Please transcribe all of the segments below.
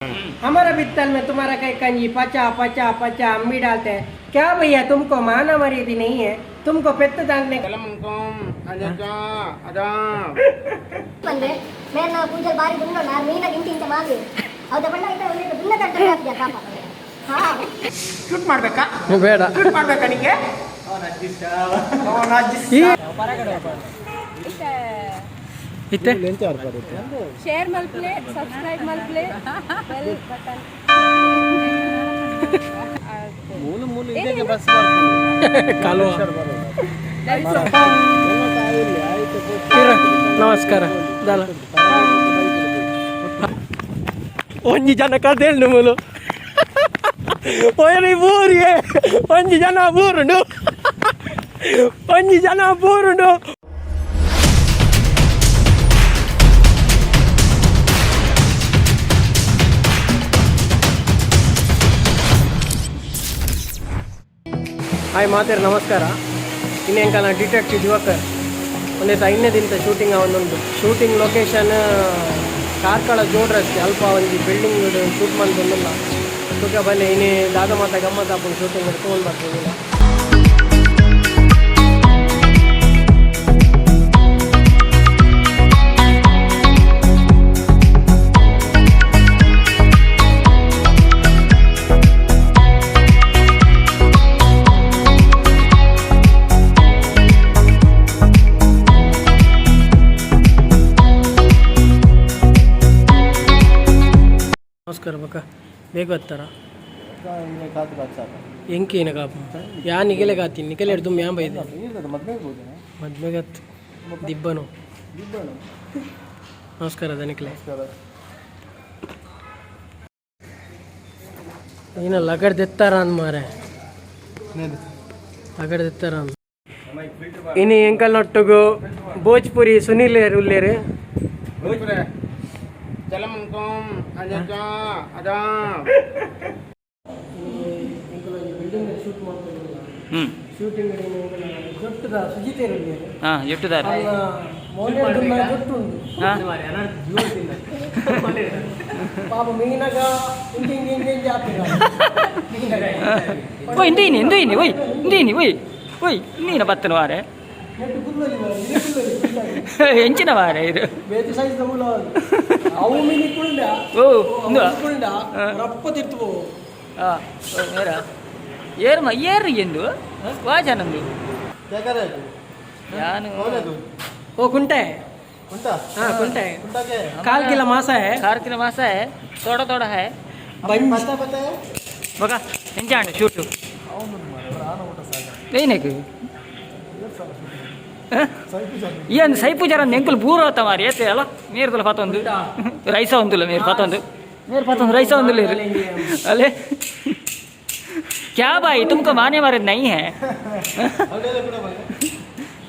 हमारा बित्तल में तुम्हारा कहीं कंजी पचा पचा पचा हम भी डालते हैं। क्या भैया तुमको माना मर्यादा नहीं है? तुमको पेत्त दांगने ಬಂದ್ರೆ ಮೇರ್ನ ಪೂಜೆ ಬಾರಿ ಗುಂಡೋಣ ಮೀನ ಗಿಂತ ಇಂಚ ಮಾವಿ ಹೌದಾ ಬಣ್ಣ ಆಯ್ತಾ ಒಳ್ಳೆ ಗುಂಡ ತಡ್ತಾರೆ ಹಾಕಿದ್ಯಾ ಪಾಪ. ಹಾ. ಶೂಟ್ ಮಾಡ್ಬೇಕಾ? ಬೇಡ. ಶೂಟ್ ಮಾಡ್ಬೇಕಾ ನಿಂಗೆ? ಇತ್ತೆ ಶೇರ್ ಮಲ್ಪ್ಲೆ, ಸಬ್ಸ್ಕ್ರೈಬ್ ಮಲ್ಪ್ಲೆ, ಬೆಲ್ ಬಟನ್. ಕಾಲುವ. ನಮಸ್ಕಾರ ದಾಲ. ಒಂಜಿ ಜನ ಕದೇಳು ಮೂಲು ಒಯರಿ ಊರಿಗೆ ಒಂಜಿ ಜನ ಬೂರುಂಡು, ಒಂಜಿ ಜನ ಬೂರುಂಡು. ಹಾಯ್ ಮಾತೇರು, ನಮಸ್ಕಾರ. ಇನ್ನೇಂಕಲ ಡಿಟೆಕ್ಟಿವ್ ದಿವಾಕರ್ ಒಂದೇ ಐದನೇ ದಿನದ ಶೂಟಿಂಗ್. ಒಂದೊಂದು ಶೂಟಿಂಗ್ ಲೊಕೇಶನ್ ಕಾರ್ಕಳ ಜೋಡ್ ರಸ್ತೆ. ಅಲ್ಪ ಒಂಜಿ ಬಿಲ್ಡಿಂಗ್ ಶೂಟ್ ಮಂತೊಂದುಲ್ಲ. ತುಕ ಬನ್ನಿ, ಇನ್ನೇ ದಾದ ಮಾತ ಗಮ್ಮತ್ ಆಪುಂಡು. ಶೂಟಿಂಗ್ ತಗೊಂಡು ಬರ್ತಿದ್ದಿಲ್ಲ. ನಮಸ್ಕಾರ ಬಕ್ಕ. ಬೇಗ ಬರ್ತಾರ ಎಂಕೇನ ಕಾಪು ಯಾ ನಿಗೆಲೆ ಕಾತಿ ನಿಕೆಲೆ ಹಿಡ್ದು ಮ್ಯಾಂ ಬೈದೆ ಮದ್ಮೆಗತ್ ದಿಬ್ಬನು. ನಮಸ್ಕಾರ ದನಿಕ್ಲೆ. ಏನ ಲಗಡ್ ದೆತ್ತಾರ ಅಂದ್ ಮಾರೆ, ಲಗಡ್ ದೆತ್ತಾರ ಅಂದ್. ಇನಿ ಎಂಕಲ್ ನೊಟ್ಟುಗು ಭೋಜ್ಪುರಿ ಸುನೀಲ್ ಉಲ್ಲೇರು. ಬಿಲ್ಡಿಂಗ್ ಶೂಟ್ ಮಾಡ್ತಾರೆ. ಶೂಟಿಂಗ್ ಜೊಟ್ಟದ ಸುಜಿತೇರು ಉಲ್ಲೇರು. ಹಾ, ಎಟ್ಟುದಾರ? ಮೋನೆ ಜೊಟ್ಟು ಉಂಡು. ಪಾಪ ಮೀನಗ ಹಿಂಗೆ ಹಿಂಗೆ ಹಿಂಗೆ ಹಿಂಗೆ ಆಪಿನ. ಓಯ್, ಇಂದೀನಿ ಇಂದೀನಿ, ಒಯ್ ಇಂದೀನಿ, ಒಯ್ ಒಯ್ ಇಂದೀನ ಬತ್ತನ ವಾರೆ. ನೆಟ್ಟು ಕುಲ್ಲೊಲಿ ಮಾರ್ರೆ, ಇದೇ ಕುಲ್ಲೊಲಿ, ಕುಲ್ಲೊಲಿ. ಎಂಚಿನ ವಾರೆ ಇದು? ಬೇತೆ ಸೈಜ್ ದ ಅವು ಮೀನಿ ಕುಂಡ. ಓ ಇಂದು. ಕುಂಡ ರಪ್ಪ ತಿರ್ತು ಪೋವು. ಹಾ, ಓ ಮೇರ ಏರು ಮ ಏರು ಎಂದು ವಾಜನಂದು ಯಾನು. ओ कुंटा है. हाँ, कुंटा है. काल किला मासा है. ಕಾರ್ತಿನ ಮಾಸ ತೋಡ ತೋಡ ಹೈ. ಬಂಜ್. ಬಗ ಎಂಚಾಂಡ ಶೂಟು ಏನಕ್ಕೆ ಏನು ಸೈಪು ಜರ ಎಂಕುಲು ಬೂರ ಮಾರಿ ಏತೆ ಅಲ್ಲ ಮೇರ್ದಲ್ಲ ಪತೊಂದು ರೈಸ ಒಂದುಲ್ಲ ಮೇರ್ ಪತೊಂದು ಮೇರ್ ಪತೊಂದು ರೈಸ ಒಂದುಲ್ಲ अले क्या भाई, तुमको माने मारे नहीं है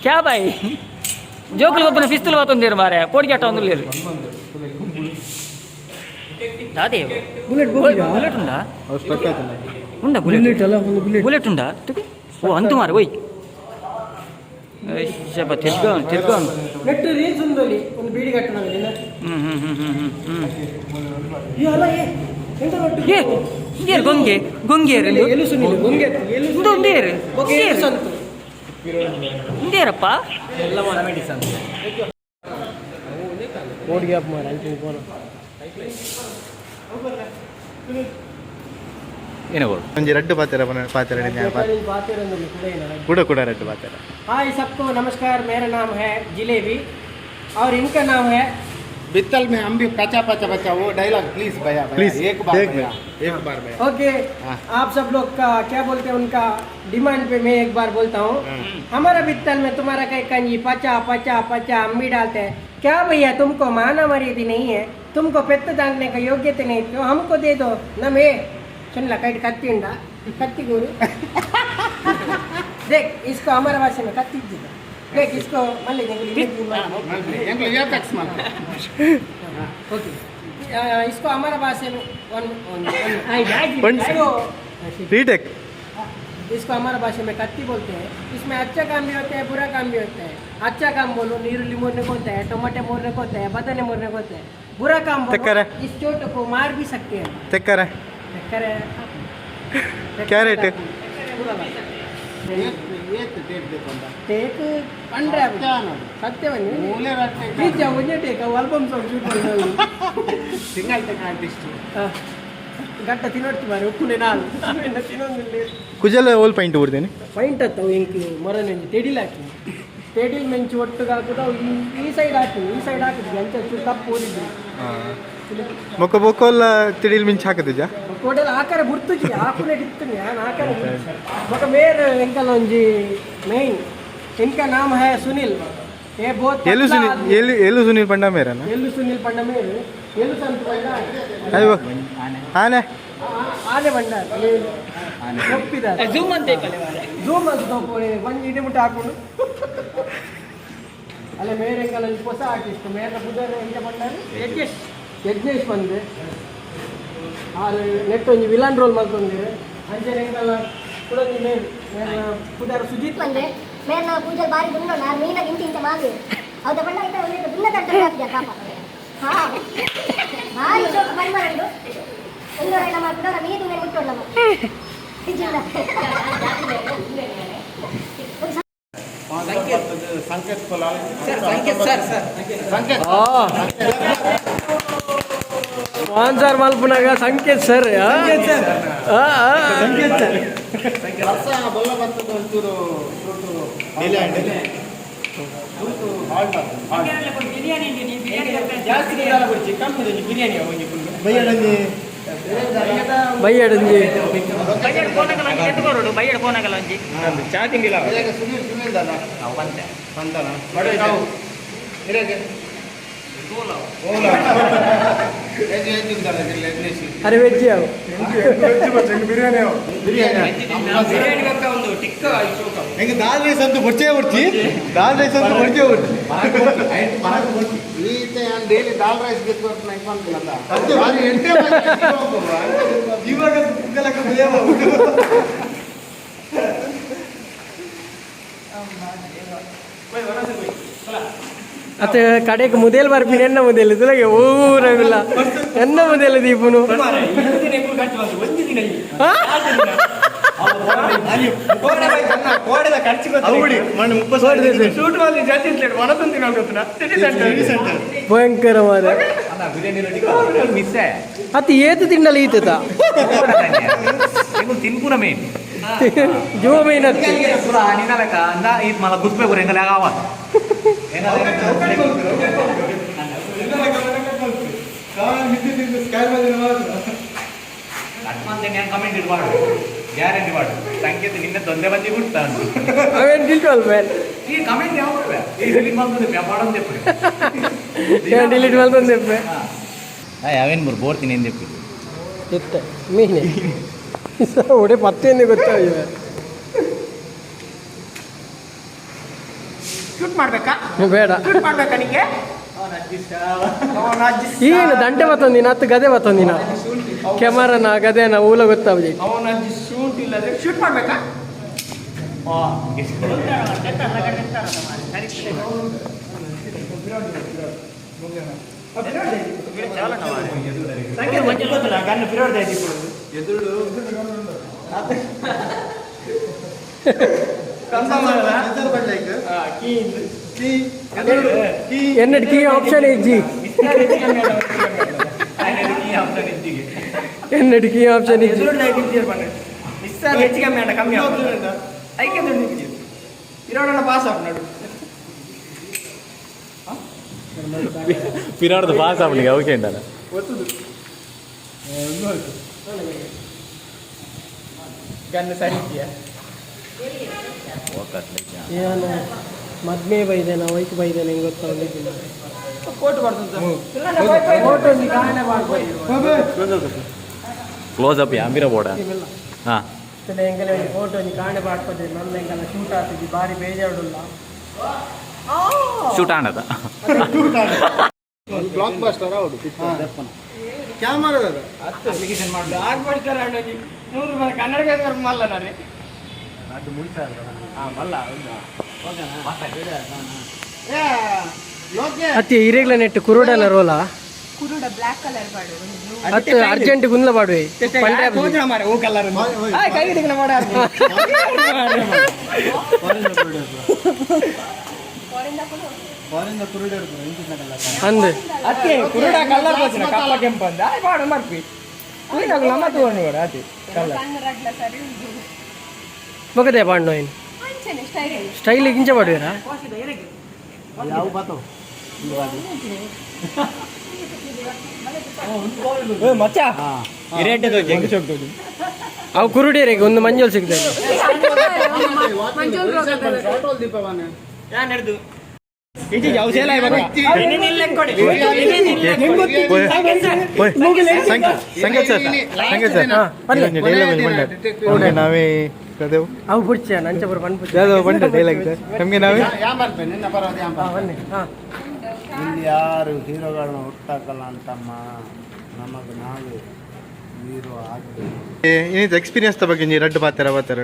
क्या भाई? ಜೋಕುಲು ಒಬ್ಬನ ಪಿಸ್ತೂಲ್ ಪತೊಂದೇರು ಮಾರೆ, ಪೋಡಿಗೆ ಒಂದುಲ್ಲೇರು ದಾದೆ. ಬುಲೆಟ್. ಬುಲೆಟ್ ಉಂಡಾ? ಉಂಡಾ ಬುಲೆಟ್? ಬುಲೆಟ್ ಅಲ್ಲ, ಒಂದು ಬುಲೆಟ್. ಬುಲೆಟ್ ಉಂಡಾ? ಓ ಅಂತು ಮಾರೆ, ಓಯ್ ಶಬ ತಿರ್ಗೋನ್ ತಿರ್ಗೋನ್. ನೆಟ್ ರೀಲ್ಸ್ ಉಂದೊಲಿ ಒಂದು ಬೀಡಿ ಕಟ್ಟಣ. ಹ್ಮ್ ಹ್ಮ್ ಹ್ಮ್ ಹ್ಮ್ ಹ್ಮ್ ಹ್ಮ್. ಈ ಅಲ್ಲ, ಏ ಎಂತ ನೊಟ್ಟು? ಏ ಇಂದೇರು ಗೊಂಗೆ ಗೊಂಗೇರು ಇಂದು. ಎಲು ಸುನಿಲ್ ಗೊಂಗೆ ಎಲು. ಇಂದು ಒಂದೇರು. ಓಕೆ, ಎಲು ಸಂತು. ಇಂದೇರಪ್ಪ. ರೋಡ್ ಗ್ಯಾಪ್ ಮಾರ ಅಂಚಿನ ಪೋನ. ಒಂಜಿ ರಡ್ಡು ಪಾತೆರ ಪಾತೆರ. ಕೂಡ ಕೂಡ ರಡ್ಡು ಪಾತೆರ. हाय सबको नमस्कार, मेरा नाम है जिलेबी और इनका नाम है बित्तल में हम भी पचा पचा पचा, वो डायलॉग प्लीज भैया। Please, भैया, एक बार एक भैया, एक बार भैया। ओके। हाँ। आप सब लोग का क्या बोलते हैं, उनका डिमांड पे मैं एक बार बोलता हूँ। हमारा बित्तल में तुम्हारा कहीं कंजी पचा पचा पचा हम भी डालते हैं। क्या भैया तुमको माना मर्यादा नहीं है? तुमको पेत्त दांगने का योग्यता नहीं तो हमको दे दो न। मैं सुन ला, कट कत्ती उंडा कत्ती गुरु। देख, इसको हमारा भाषा में कत्ती जी। देख, इसको मल्ले. ಎಂಕ್ಲು ಏಪೆಕ್ಸ್ ಮಲ್ಪೆ. ओके, इसको हमारा भाषा में वन वन One. इसको ರೀಟೆಕ್. इसको हमारा भाषा में कत्ती बोलते हैं। इसमें अच्छा काम भी होता है, बुरा काम भी होता है। अच्छा काम बोलो, नीरुली मोरने को होता है, टमाटे मोरने को होता है, बदने मोरने को होता है। बुरा काम बोलो, चक्कर है। इस चोट को मार भी सकते हैं। ತೆಕ್ಕರೆ. चक्कर है। ಕ್ಯಾರೆಟ್. ಟೇಕ್ ಪಂಡ್ರೆ ಸತ್ಯವನ್ನಿ ಬೀಚ್ ಒಂದೇ ಟೇಕ್ ಅವು album song shoot ಮಾಡಿದವು. Single take artist. ಗಟ್ಟ ತಿನ್ನೋಡ್ತಿ ಮಾರೆ ಉಪ್ಪುನೆ ನಾನು ಅವೆನ್ನ ತಿನ್ನೊಂದಿಲ್ಲ. ಕುಜಲ ಓಲ್ ಪೈಂಟ್ ಊರ್ದೇನೆ. ಪೈಂಟ್ ಅತ್ತವು ಎಂಕ್ ಮೊರನೆಂಜಿ ತೆಡಿಲ್ ಹಾಕಿ ತೆಡಿಲ್ ಮೆಂಚು ಒಟ್ಟುಗೆ ಹಾಕುದು ಅವು ಈ ಈ ಸೈಡ್ ಹಾಕಿ ಈ ಸೈಡ್ ಹಾಕಿದ್ವಿ ಅಂಚ ಚೂರು ತಪ್ಪು ಓದಿದ್ವಿ. ಮೊಕ್ಕ ಬೊಕ್ಕೋಲ್ಲ ತಿಡಿಲ್ ಮಿಂಚ್ ಹಾಕದಿಜ. ಕೋಟೆಲ್ ಆಕಾರ ಗುರ್ತುಜಿ ಹಾಕುನೆ ಇತ್ತು ನಾನು ಆಕಾರ. ಮಗ ಮೇರ್ ಎಂಕಲ್ ಒಂಜಿ ಮೇನ್ इनका नाम है सुनील, ये बहुत ಎಲ್ಲು पतला ಸುನೀಲ್? आदमी। ಎಲ್ಲು ಎಲ್ಲು ಸುನೀಲ್ ಪಂಡ ಮೇರನ? एल्लु सुनील पंड मेर, एल्लु संत पंಡ. ಅಯ್ಯೋ ಆನೆ. ಆನೆ ಬಂಡ ಒಪ್ಪಿದ್ದಾರೆ. ಝೂಮ್ ಅಂತ ಇಪ್ಪಲೆ ಮಾರೆ. ಝೂಮ್ ಅಂತ ತಗೋಳಿ ಒಂಜಿ ಇಡಿ ಮುಟ್ಟ ಹಾಕೊಂಡು ಅಲ್ಲ. ಮೇರೆ ಎಂಕಲ್ ಒಂಜಿ ಹೊಸ ಆರ್ಟಿಸ್ಟ್ ಮೇರ ಬುಧರ್ ಎಂಚ ಪಂಡಾರು ಯಜ್ಞೇಶ್, ಯಜ್ಞೇಶ್ ಬಂದೆ. ಆರು ನೆಟ್ ಒಂಜಿ ವಿಲನ್ ರೋಲ್ ಮಲ್ತೊಂದಿರು. ಅಂಚನೆ ಎಂಕಲ್ನ ಕುಡೊಂಜಿ ಮೇರ್ ಮೇರ್ನ ಪುದರ್ ಸುಜಿತ್. ಬಂದೆ ಮೇರ್ನ ಪೂಜೆ ಬಾರಿ ದುಂಡು ನಾನು ಮೀನ ಗಿಂತಿ ಇಂಚ ಮಾಲಿ ಹೌದಾ ಬಣ್ಣ ಐತೆ ಒಂದೇ ದುನ್ನ ತಟ್ಟೆ ಹಾಕಿದ ಪಾಪ. ಹಾ ಭಾರಿ ಶೋಕ ಬಂದ್ ಮಾಡಂಡು ಒಂದು ನಮ್ಮ ಕುಡೋರ ಮೀನು ಮುಟ್ಟೋಣ ನಮ್ಮ ನಿಜ. Sanket Kolal. Sir, sir, sir. Sponsor ಮಲ್ಪುನಾಗ ಸಂಕೇತ್ ಸರ್. ಸಂಕೇತ್ ಸರ್. ವರ್ಷ ಬೊಲ್ಲ ಬರ್ತದೆ ಒಂಚೂರು ಶೂಟು ಡಿಲೇ ಆಂಡ್. ಶೂಟು ಹಾಲ್ಟ್ ಬೈಯಡಂಜಿ. ಬೈಯಡಂಜಿ. ಬೈಯಡ್ ಫೋನಾಗಲ್ಲ ಒಂಜಿ ಎತ್ಕೊರೊಡು, ಬೈಯಡ್ ಫೋನಾಗಲ್ಲ ಒಂಜಿ. ಇರಾಗೆ ಸುನೀಲ್, ಸುನೀಲ್ ದಾದ ಪಂತನ ಇರಾಗೆ ಓಲಾ ವೆಜ್ ವೆಜ್ ಉಂದಲ್ಲ ಯಜ್ಞೇಶ್. ಅರೆ ವೆಜ್ ಯಾವ? ಬಿರಿಯಾನಿ. ಹೆಂಗೆ ದಾಲ್ ರೈಸ್ ಅಂತೂ ಬೊಡ್ಚೇ ಬೊಡ್ಚಿ, ದಾಲ್ ರೈಸ್ ಅಂತೂ ಬೊಡ್ಚೇ ಬೊಡ್ಚಿ. ಈತ ಡೈಲಿ ದಾಲ್ ರೈಸ್ ಗೆದ್ದು ನಂಗೆ ಬಂದಿಲ್ಲ. ಇವಾಗ ಕುಕ್ಕಲಕ್ಕ ಭಯ. ಅತ್ತ ಕಡೆಗೆ ಮುದೇಲ್ ಬರ್ಪಿನ ಎನ್ನ ಮುದೇಲ್ ಇದುಲಗೆ ಊರಾಗಿಲ್ಲ ಎನ್ನ ಮುದೇಲ್ ದೀಪುನು. ಆ? అవుడి మన ముప్పై ಭಯಂಕರ ಮಾರೆ. ಅತ್ತ ಏತು ತಿಂಡಲ ಈತದ ತಿನ್ಪುನ ಮೇನ್. ಜೀವ ಮೀನ್ ಅತ್ತಿ. ಮಲ ಗುತ್ಬೇಕು ಎಂಗಲ ಆವ. ಕಮೆಂಟ್ ಇಡಬಾರ್ದು, ಗ್ಯಾರಂಟಿ ಮಾಡು. ಸಂಕೇತ ನಿನ್ನೆ ತೊಂದರೆ ಬಂದಿ ಬಿಡ್ತಾ ಉಂಟು. ಅವೇನು ಡಿಲ್ಟಲ್ ಮೇನ್. ಈ ಕಮೆಂಟ್ ಯಾವ ಈ ಡಿಲೀಟ್ ಮಾಡ್ತದೆ ವ್ಯಾಪಾರ ಅಂತ. ಡಿಲೀಟ್ ಮಾಡ್ತಂದೆ. ಅವೇನು ಮೂರು ಬೋರ್ತೀನಿ ಎಂದಿಪ್ಪು. ಇತ್ತೆ ಮೀನೆ ಒಡೆ ಪತ್ತೇನೆ ಗೊತ್ತಾಗಿದೆ. ಶೂಟ್ ಮಾಡ್ಬೇಕಾ? ಬೇಡ. ಶೂಟ್ ಮಾಡ್ಬೇಕಾ ನಿಂಗೆ? ಏನು ದಂಟೆ ಬತ್ತೊಂದಿನ ಹತ್ತು ಗದೆ ಬತ್ತೊಂದಿನ ಕ್ಯಾಮರಾನ ಗದೆನ ಊಲ ಗೊತ್ತಾಗಿದೆ. ಶೂಟ್ ಮಾಡ್ಬೇಕಾ? ಎನ್ನಡ್ ಕೀ ಆಪ್ಷನ್ ಇಜ್ಜಿ, ಎನ್ನಡ್ ಕೀ ಆಪ್ಷನ್ ಇಜ್ಜಿ. ಹೆಚ್ಚಿಗೆ ಕಮ್ಮಿ ಆಟ ಕಮ್ಮಿ ಐಕೆ ದುಡ್ಡು ಇರೋಣ ಪಾಸ್ ಆಫ್ ನೋಡು. ಪಿರಾಡ್ದು ಪಾಸ್ ಅವನಿಗೆ ಓಕೆ ಉಂಟಲ್ಲ. ಗನ್ನು ಸರಿ ಇದೆಯಾ? ಏನು ಮದ್ಮೆ ಬೈದೇನ ವೈಕ್ ಬೈದೇನ ಹೆಂಗ್ ಗೊತ್ತಾಗಿದ್ದಿಲ್ಲ. ಕೋಟು ಬರ್ತದೆ. ಫೋಟೋ ಒಂಜಿ ಕಾಣೆ ಪಾಡ್ಬೋದು. ಕ್ಲೋಸ್ ಅಪ್ ಯಾಂಬಿರ ಬೋಡ ಹಾಂ. ಎಂಕಲೆ ಒಂಜಿ ಫೋಟೋ ಒಂಜಿ ಕಾಣೆ ಪಾಡ್ಪದೆ. ನನ್ನ ಎಂಕಲ್ಲ ಶೂಟ್ ಆತಿದ್ದಿ ಬಾರಿ ಬೇಜಾರುಲ್ಲ. ಶೂಟ್ ಆಣದ. ಬ್ಲಾಕ್ ಬಸ್ಟರ್ ಹೌದು. ಕ್ಯಾಮರಾ ಆಗ್ಬಡ್ತಾರೆ ಅಣ್ಣಿ 100 ರೂಪಾಯಿ ಕನ್ನಡ ಮಲ್ಲ ನಾನು. ಲೋಕೆ. ಅತ್ತಿ ಇರೇಗ್ಲ ನೆಟ್ಟು ಕುರುಡನ ರೋಲ. ಕುರುಡ ಬ್ಲ್ಯಾಕ್ ಕಲರ್ ಪಾಡು ಒಂದು ಬ್ಲೂ. ಅತ್ತು ಅರ್ಜೆಂಟ್ ಗುಂದ್ಲ ಪಾಡುವೆ. ತೋಜಣ ಮಾರೆ ಓ ಕಲರ್ ಕೈ ಹಿಡಿಕಲ ಮಾಡ. ಅಂದ್ ಅತ್ತೆ ಕುರುಡ ಕಲರ್ ತೋಜಣ ಕಪ್ಪ ಕೆಂಪು ಅಂದ ಆಯ್ ಪಾಡು ಮರ್ಪಿ ಕುರಿನಾಗ ನಮ್ಮ ತಗೊಂಡು ನೋಡು ಅದೇ ಕಲರ್. ಕಣ್ಣು ರಡ್ಲ ಸರಿ ಉಂಟು. ಬೊಕದೆ ಪಾಂಡು ಏನು? ಅಂಚನೆ ಸ್ಟೈಲ್. ಸ್ಟೈಲ್ ಇಂಚ ಪಾಡುವೆರಾ? ಮಚ್ಚ. ಅವು ಕುರುಡಿಯರಿಗೆ ಒಂದು ಮಂಜಲ್ ಸಿಗ್ತದೆ. ಮಂಜೂರ್ ಸಂಗೀತ ಸರ್, ಸಂಗೀತ ಸರ್, ಡೈಲಾಗ್ ಬಂಡೆ ನಾವೇ ಕದೆವು. ಅವು ಬುಡ್ಚ ನಂಚಪುರ ಪನ್ಪುಚ್ಚ. ಯಾವ್ದೋ ಬಂಡೆ ಡೈಲಾಗ್ ಸರ್, ನಮಗೆ ನಾವೇ. ಯಾ ಬರ್ಪೆ ನಿನ್ನ ಪರವಾದ ಯಾ ಬರ್ಪೆ. ಬನ್ನಿ ಹಾಂ. ಇಲ್ಲಿ ಯಾರು ಹೀರೋಗಳನ್ನ ಹುಟ್ಟಾಕಲ್ಲ ಅಂತಮ್ಮ, ನಮಗೆ ನಾವೇ ಹೀರೋ ಆಗಬೇಕು. ಇನ್ನಿತ ಎಕ್ಸ್ಪೀರಿಯನ್ಸ್ ಬಗ್ಗೆ ನೀ ರಡ್ಡು ಪಾತ್ರ ಪಾತ್ರ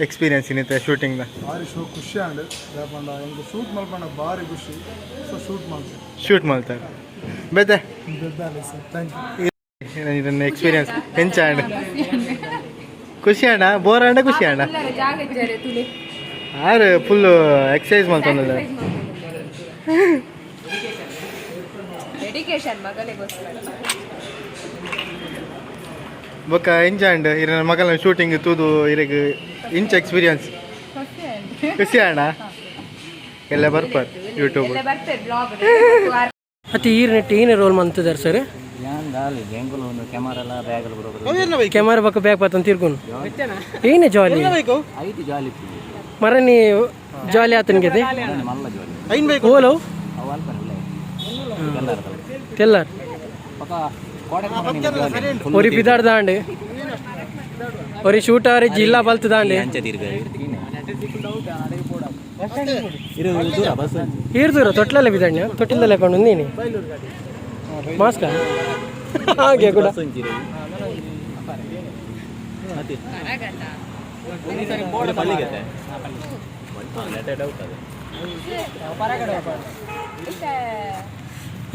ಎಕ್ಸ್ಪೀರಿಯನ್ಸ್ ಇನ್ನಿತ ಶೂಟಿಂಗ್ ಭಾರಿ ಶೋ ಖುಷಿ ಆಂಡ್ ದಾಪಂಡ ಎಂಕ್ ಶೂಟ್ ಮಲ್ಪಂಡ ಭಾರಿ ಖುಷಿ, ಸೊ ಶೂಟ್ ಮಲ್ತೆ. ಶೂಟ್ ಮಾಡ್ತಾರೆ ಬೇತೆ. ಬೆದ್ದಾಲೆ ಸರ್, thank you. ಇದನ್ನ ಎಕ್ಸ್ಪೀರಿಯನ್ಸ್ ಹೆಂಚ ಆಂಡ್ ಖುಷಿ ಅಣ್ಣ, ಬೋರ್ ಆಂಡ ಖುಷಿ ಅಣ್ಣ. ಜಾಗ ಇದ್ದಾರೆ ತುಲೆ. ಆರು ಫುಲ್ ಎಕ್ಸಸೈಸ್ ಮಾಡ್ಕೊಂಡಲ್ಲ. ಡೆಡಿಕೇಶನ್ ಮಗಳಿಗೋಸ್ಕರ. ಬೊಕ್ಕ ಎಂಚ ಅಂಡ್ ಇರ ಮಗನ ಶೂಟಿಂಗ್ ತೂದು ಇರಗ್ ಇಂಚ ಎಕ್ಸ್ಪೀರಿಯನ್ಸ್? ಖುಷಿ ಅಣ್ಣ, ಎಲ್ಲ ಬರ್ಪಾರ್ ಯೂಟ್ಯೂಬ್. ಎಲ್ಲ ಬರ್ತಾರೆ ಬ್ಲಾಗ್. ಅತಿ ಈರ್ ನೆಟ್ ಏನೇ ರೋಲ್ ಮಂತಿದ್ದಾರೆ ಸರ್? ಕ್ಯಾಮರಾ ಪಕ್ಕ ಬ್ಯಾಗ್ ಪಾತಂತ ತಿರ್ಗುನು ಏನೇ ಜಾಲಿ ಮರನಿ ಜಾಲಿ ಆತನಿಗೆ ಓಲೋ ತೆಲ್ಲಾರ್ ಒರಿ ಬಿದಾಡ್ ದಾಂಡ್ ಒರಿ ಶೂಟ್ ಆರಿ ಜಿಲ್ಲಾ ಬಲ್ತ್ ದಾಂಡೆ ಈರ್ದೂರ ತೊಟ್ಲಲ್ಲೇ ಬಿದ್ದಾಣ್ಯ ತೊಟ್ಟಿಲಲ್ಲೇ ಹಾಕೊಂಡು ನೀನಿ ಮಾಸ್ಕ ಹಾಗೆ ಕೂಡ.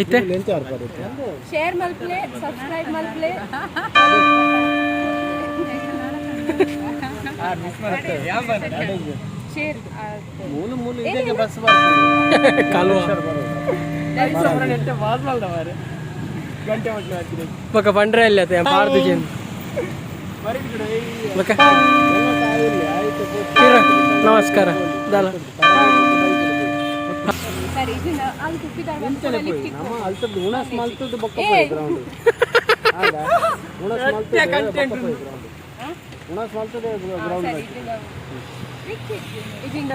ಇತ್ತೆ ಶೇರ್ ಮಲ್ಪ್ಲೆ, ಸಬ್ಸ್ಕ್ರೈಬ್ ಮಲ್ಪ್ಲೆ. ಶೇರ್. ಕಾಲುವ ಬೊಕ ಪಂಡ್ರೆ ಅಲ್ಲಿ ಅತ್ತೆ ಪಾರ್ದು ಜೇನು ಬೊಕ ಇರ, ನಮಸ್ಕಾರ ದಾಲ. ಸರಿ ಇದನ್ನ ಅಲ್ಲಿ ಕುಪ್ಪಿದಾರ್. ಉಣಸ್ ಮಲ್ತದ್ದು ಬೊಕ್ಕ ಏ. ಗ್ರೌಂಡ್ ಉಣಸ್ ಮಲ್ತದ್ದು ಉಣಸ್ ಮಲ್ತದೆ ಗ್ರೌಂಡ್. ಸರಿ ಇದನ್ನ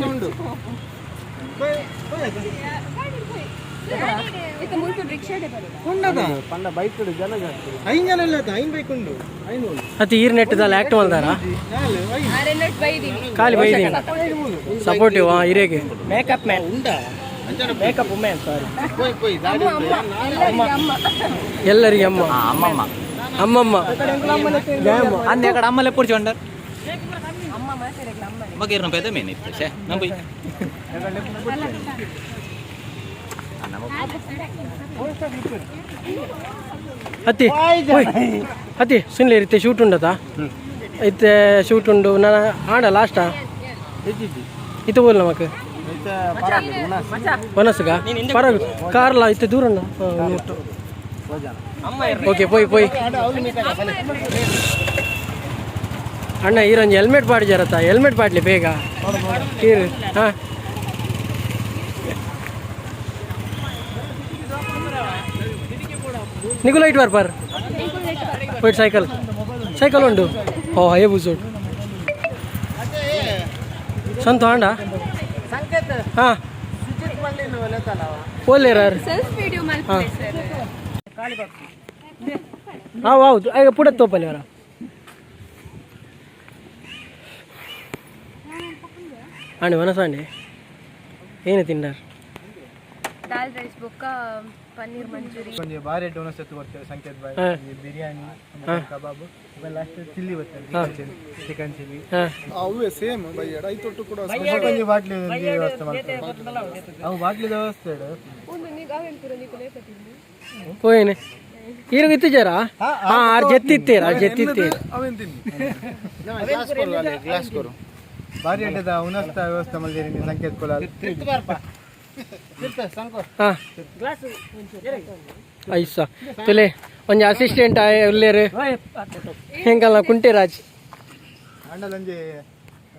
ಉಂಡು. ಇತ್ತ ಮುಲ್ತು ರಿಕ್ಷಾಡೆ ಬರೋದು. ಪಂಡ ಬೈಕ್ ಜನ ಜಾಸ್ತಿ. ಐನ್ ಜನ ಇಲ್ಲ, ಐನ್ ಬೈಕ್ ಉಂಡು ಐನ್. ಅತಿ ಈರ್ ನೆಟ್ಟದಲ್ಲ ಆಕ್ಟ್ ಮಲ್ದಾರ? ಆರೆನ್ನಟ್ ಬೈದೀನಿ. ಖಾಲಿ ಬೈದೀನಿ supportive ಹಿರಿಯಗೆ. Makeup man, makeup women, sorry. ಅಮ್ಮ ಅಮ್ಮ ಎಲ್ಲರಿಗೆ ಅಮ್ಮ ಅಮ್ಮಮ್ಮ ಅಮ್ಮಮ್ಮ. ಅಂದೆ ಅక్కడ అమ్మలే కూర్చోండారు. ಅಮ್ಮ ಮಾತಾಡಕ್ಕೆ ಅಮ್ಮನೇ. ಮಗೇರ್ನ ಪೆದ ಮೇನ್ ಇತ್ತು ಶೇ ನಂಬಿ. ಅತ್ತಿ ಓಯ್, ಅತ್ತಿ ಸುನ್ಲಿ ಇತ್ತೆ ಶೂಟ್ ಉಂಡತಾ? ಇತ್ತೆ ಶೂಟ್ ಉಂಡು ನಾನು ಆಡ ಲಾಸ್ಟಾ ಇತ್ತು ಬೋಲ್ ನಮಕ್ ವನಸ್ಗ ಪರ ಕಾರ್ಲ ಇತ್ತೆ ದೂರ ಉಂಡ. ಓಕೆ ಪೋಯ್ ಪೋಯ್ ಅಣ್ಣ. ಈರೊಂಜಿ ಹೆಲ್ಮೆಟ್ ಪಾಡಿ ಜರತ್ತ ಹೆಲ್ಮೆಟ್ ಪಾಡ್ಲಿ ಬೇಗ ಈರು ಹಾಂ ನಿಕುಲ್ ಐಟ್ ಬಾರ್ ಪೋಯ್ಟ್ ಸೈಕಲ್ ಸೈಕಲ್ ಉಂಡು. ಓ ಹೇ ಬುಸೋಟ್ ಸಂತ ಆಂಡ ಹಾಂ ಓಲೇರ. ಸೆಲ್ಫ್ ವಿಡಿಯೋ ಮಲ್ಪಲೆ ಸರ್. ಹಾಂ ಹೌದು ಈಗ ಪುಡ ತೋಪಲ್ಲಿ ಅವರ ಅಂಡಿ ವನಸಾಂಡಿ ಏನು ತಿಂಡಾರ್? ದಾಲ್ ರೈಸ್ ಬೊಕ್ಕ ಪನ್ನೀರ್ ಮಂಚೂರಿ. ಒಂಜಿ ಬಾರಿ ಡೋನಸ್ ಎತ್ತು ಬರ್ತೇವೆ ಸಂಕೇತ್ ಬಾಯ್. ಹಾ. ಈ ಬಿರಿಯಾನಿ ಕಬಾಬ್ ಲಾಸ್ಟ್ ಚಿಲ್ಲಿ ಬರ್ತದೆ, ಚಿಕನ್ ಚಿಲ್ಲಿ. ಹಾಂ. ಅವೇ ಸೇಮ್ ಬೈಯಡ ಐತೊಟ್ಟು ಕೂಡ. ಒಂಜಿ ಬಾಟ್ಲಿ ವ್ಯವಸ್ಥೆ ಮಾಡ್ತಾರೆ, ಅವು ಬಾಟ್ಲಿದ ವ್ಯವಸ್ಥೆ ಇಡು. ಒಂದು ಪೋಯೇನೆ ಈರು ಇತ್ತಿಜಾರಾ? ಹಾ, ಆರ್ ಜೆತ್ತಿತ್ತೀರ, ಆರ್ ಜೆತ್ತಿತ್ತೀರ. ಅವೇನು ತಿನ್ನಿ. ಗ್ಲಾಸ್ ಕೊರು, ಅಲ್ಲಿ ಗ್ಲಾಸ್ ಕೊರು. ಭಾರಿ ಅಡ್ಡದ ಉನಸ್ತ ವ್ಯವಸ್ಥೆ ಮಲ್ದಿರಿ ನೀ ಸಂಕೇತ್ ಕೊಲಾಲ್. ಹಾ, ಐಸ ತುಲೆ ಒಂಜಿ ಅಸಿಸ್ಟೆಂಟ್ ಆಯ್ ಉಲ್ಲೇರು ಹೆಂಗಲ್ಲ ಕುಂಟೆರಾಜ್. ಅಂಡಲಂಜಿ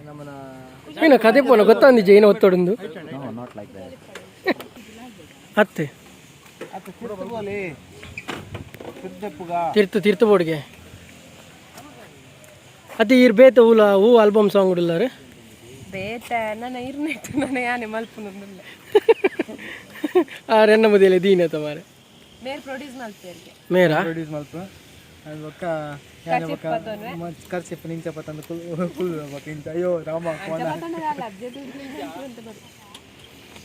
ನಮ್ಮನ. ಏನು ಕತೆ ಪೋನ ಗೊತ್ತೊಂದಿಜ್ಜೆ ಏನು ಒತ್ತೊಡೊಂದು ಅತ್ತೆ ತಿರ್ತು ತಿರ್ತು ಬೋಡ್ಗೆ ಅತ್ತೆ ಈರ್ ಬೇತ ಹೂಲ ಹೂ ಆಲ್ಬಮ್ ಸಾಂಗ್ ಉಡ್ಲಾರೆ. ಬೇತ ನನ್ನ ಇರ್ನೆಟ್ಟು ನನ್ನ ಯಾನೆ ಮಲ್ಪುನೊಂದುಲ್ಲ. ಆರ್ ಎನ್ನ ಮುದಿಯಲೆ ದೀನ ತಮಾರೆ. ಮೇರ್ ಪ್ರೊಡ್ಯೂಸ್ ಮಲ್ಪೇರಿಗೆ. ಮೇರಾ ಪ್ರೊಡ್ಯೂಸ್ ಮಲ್ಪ ಅದು ಬೊಕ್ಕ ಯಾನೆ ಬೊಕ್ಕ ಖರ್ಚಿಪ್ಪು ನಿಂಚ ಪತ್ತಂದು ಕುಲ್ ಕುಲ್ ಬೊಕ್ಕ ಇಂಚ ಅಯ್ಯೋ ರಾಮ ಕೋಣ.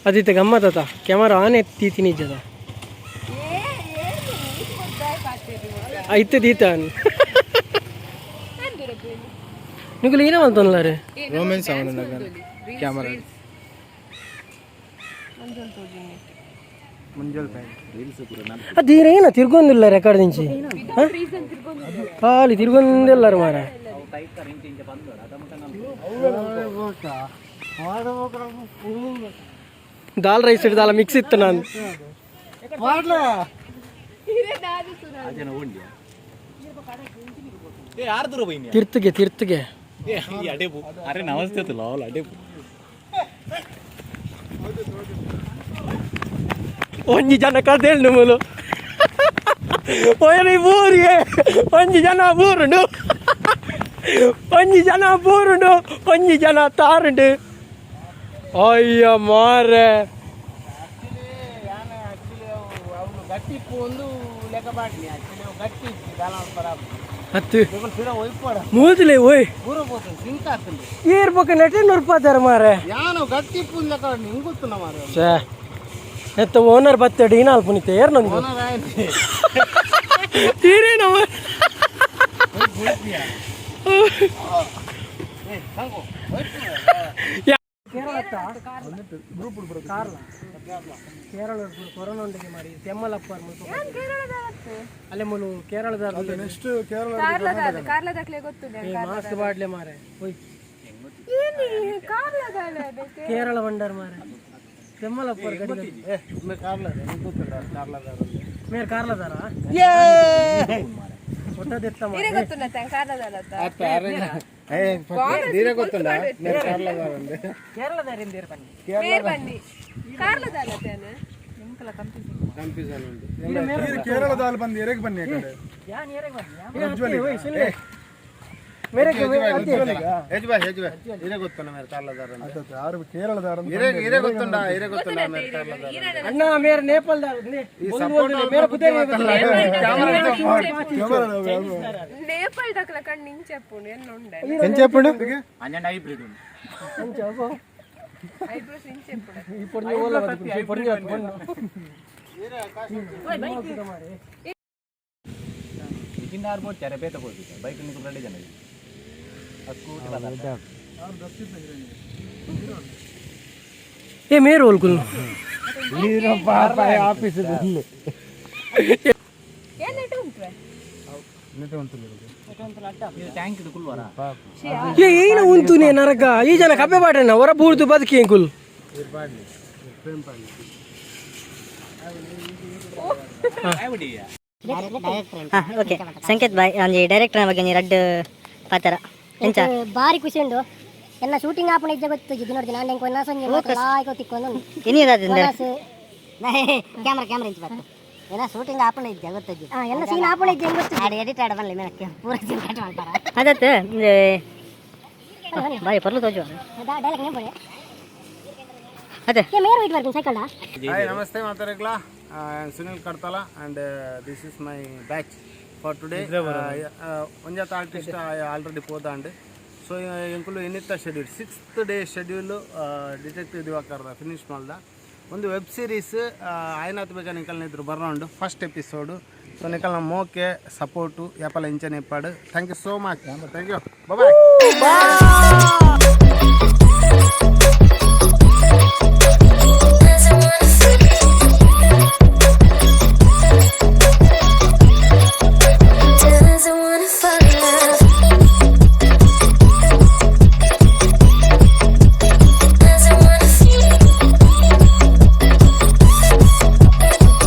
ಅದಿತ್ತೆ ಗಮ್ಮತ್ತ ಕ್ಯಾಮರಾ ಆನ್ ಎತ್ತಿ ನಿಜದ ಐತೆ ದೀತ ನಿಗುಲು ಏನ ಮಂತೊನ್ಲಾರೆ. ರೋಮೆನ್ಸ್ ಅವನ ಕ್ಯಾಮರಾ ಮುಂಜಾಲ್ ಪ್ಯಾಂಟ್. ಅದೇನ ತಿರ್ಗೊಂದಿಲ್ಲ ರೆಕಾರ್ಡ್ ದಿಂಚಿ ಖಾಲಿ ತಿರ್ಗೊಂದಿಲ್ಲಾರ ಮಾರ. ದಾಲ್ ರೈಸ್ ದಾಲ ಮಿಕ್ಸ್ ಇತ್ತು ನಾನು. ತಿರ್ತುಗೆ ತಿರ್ತುಗೆ. ಅರೆ ನಮಸ್ತೆ ಲಾಲ್ ಅಡೇಪು. ಒಂಜಿ ಜನ ಕದೇಳು ಮೂಲು ಒಯರಿ ಊರಿಗೆ ಒಂಜಿ ಜನ ಬೂರುಂಡು, ಒಂಜಿ ಜನ ಬೂರುಂಡು, ಒಂಜಿ ಜನ ತಾರುಂಡು. ಅಯ್ಯ ಮಾರೆ. ಹತ್ತು ಮೂದಲೇ ಓಯ್ ಏರ್ ಪಕ್ಕ ನೆಟ್ಟೆ ನೂರ್ಪಾತಾರ ಮಾರೆ. ಗಟ್ಟಿ ಲೆಕ್ಕ ನಿಂಗೆ ಗೊತ್ತು ಮಾರೆ. ಛೇ, ಎತ್ತ ಓನರ್ ಬತ್ತಡಿ ಏನಾಲ್ ಪುನಿತ ಏರ್ ನಂದು ತೀರೇನವ. ಕೇರಳ ಕೊರೋನಾ ಉಂಡಿಗೆ ಮಾರಿ ತೆಮ್ಮಲಪ್ಪ ಅಲ್ಲೇ ಮುಲು ಕೇರಳದ. ನೆಕ್ಸ್ಟ್ ಕೇರಳ. ಕಾರ್ಲದಾಕ್ಲೆ ಗೊತ್ತು. ಮಾಸ್ಕ್ ಬಾಡ್ಲೆ ಮಾರೆ ಓಯ್. ಕೇರಳ ಬಂಡಾರ ಮಾರೆ ತೆಮ್ಮಲಪ್ಪ ಮೇರ್ ಕಾರ್ಲದಾರ ಒಟ್ಟದೆತ್ತ ಮಾರೆ. ಗೊತ್ತು ಕಾರ್ಲದಾಲತ್ತ. ಗೊತ್ತುಂಡ ಮೇರ್ ಬನ್ನಿ ಕಾರ್ಲದಾಲತ್ತೇನೆ. ಕನ್ಫ್ಯೂಷನ್ ಉಂಟು. ಕೇರಳದಲ್ಲಿ ಬಂದು ಎರೆಗೆ ಬನ್ನಿ ಆ ಕಡೆ. ಹೆಜ್ ಬಾಯ್ ಹೆಜ್ ಬಾಯ್ ಇರೇ ಗೊತ್ತುಂಡ ಮೇರೆ ಕಾರ್ಲದಾರ. ಯಾರು ಕೇರಳದಾರ? ಇರೇ ಇರೇ ಗೊತ್ತುಂಡ, ಇರೇ ಗೊತ್ತುಂಡ ಮೇರೆ ಕಾರ್ಲದಾರ. ಅಣ್ಣ ಮೇರೆ ನೇಪಾಳದ ಮೇರೆ ಬುದ್ಧಿ. ನೇಪಾಳ ದಕ್ಲ ಕಣ್ಣು ಇಂಚೆಪ್ಪುಂಡು ಎನ್ನುಂಡೆ. ಎಂಚ చెప్పుడు? ಐಬ್ರೋಸ್ ಇಂಚೆಪ್ಪುಂಡು. ಈ ಪೊರ್ಂಜಿ ಓಲ ಬದುಕು, ಈ ಪೊರ್ಂಜಿ ಹೊತ್ಕೊಂಡು. ಬೈಕ್ ನಿಂಗೆ ರೆಡಿ ಜನ ಸ್ಕೂಟಿ. ಏ ಮೇರು ಹೋಲ್ಕುಲ್. ಆಫೀಸ್. ಏನೆಟ್ಟು ಉಂಟು? ಏ ಏನ ಉಂತು ನೇ ನರಕ ಈ ಜನ ಕಬ್ಬೆ ಬಾಡ್ರೆನ ಹೊರ ಬೂರ್ದು ಬದುಕಿ ಎಂಕುಲ್. ಹಾಂ, ಓಕೆ ಸಂಕೇತ್ ಬಾಯ್, ಒಂಜಿ ಡೈರೆಕ್ಟರ್ನ ಬಗ್ಗೆ ಒಂಜಿ ರಡ್ಡ್ ಪಾತೆರ ಎಂಚ? ಭಾರಿ ಖುಷಿ ಉಂಡು. ಎಲ್ಲ ಶೂಟಿಂಗ್ ಆಪುನ ಇಜ್ಜೆ ಗೊತ್ತು ದಿನೊಡ್ದು ನಾನು ಎಂಕ್ ಒಂಜಿ ಒಂಜಿ ಲಾಯ್ಕ್ ತಿಕ್ಕೊಂದು. ಕ್ಯಾಮ್ರಾ ಕ್ಯಾಮ್ರಾ ಇಂಚ ಬತ್ತು ಏನ ಶೂಟಿಂಗ್ ಆಪುನ ಇಜ್ಜೆ ಗೊತ್ತಜ್ಜಿ. ಹಾ, ಎಲ್ಲ ಸೀನ್ ಆಪುನ ಇಜ್ಜೆ ಗೊತ್ತು. ಆಡ ಎಡಿಟ್ ಆಡ ಬನ್ನಿ ಮೇಲೆ ಪೂರ ಸೀನ್ ಕಟ್ ಮಾಡ್ತಾರ ಅದತ್ತು ಬಾಯ್ ಪರ್ಲು ತೋಜು. ಡೈಲಾಗ್ ನೆಂಪುಡೆ. ಅದೇ. ಏ ಮೇರು ಇಟ್ ಬರ್ತೀನಿ ಸೈಕಲ್. ಹಾಯ್, ನಮಸ್ತೆ ಮಾತಾಡಕ್ಲಾ. Sunil Kadtala and this is my batch for today. ಒಂಜಾತ ಆರ್ಟಿಸ್ಟ್ ಆಲ್ರೆಡಿ ಪೋದಾಂಡ್. ಸೊ ಎಂಕುಲು ಇನ್ನಿತ್ತ schedule sixth day schedule detective ದಿವಾಕರ್ದ finish ಮಲ್ದ. ಒಂದು ವೆಬ್ ಸೀರೀಸ್ ಆಯ್ನಾತ್ ಬೇಗ ನಿಕಲ್ನ ಇದ್ರು ಬರೋಂಡು first episode. So ನಿಕಲ್ನ ಮೋಕೆ support ಯಾಪಲ ಇಂಚನೆ ಇಪ್ಪಾಡು. Thank you so much, thank you, bye.